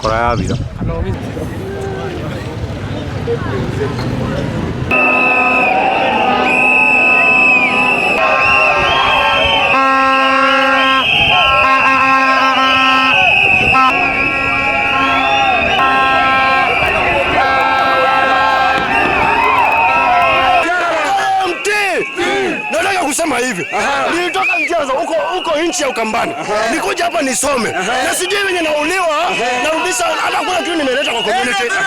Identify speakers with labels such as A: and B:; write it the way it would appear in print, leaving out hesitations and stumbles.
A: Kora yathira.
B: MT. Nataka kusema hivi. Nilitoka njia za huko huko nchi ya Ukambani. Nikuja hapa nisome. Na sijui venye nauliwa, narudisha hata kuna kitu nimeleta kwa community.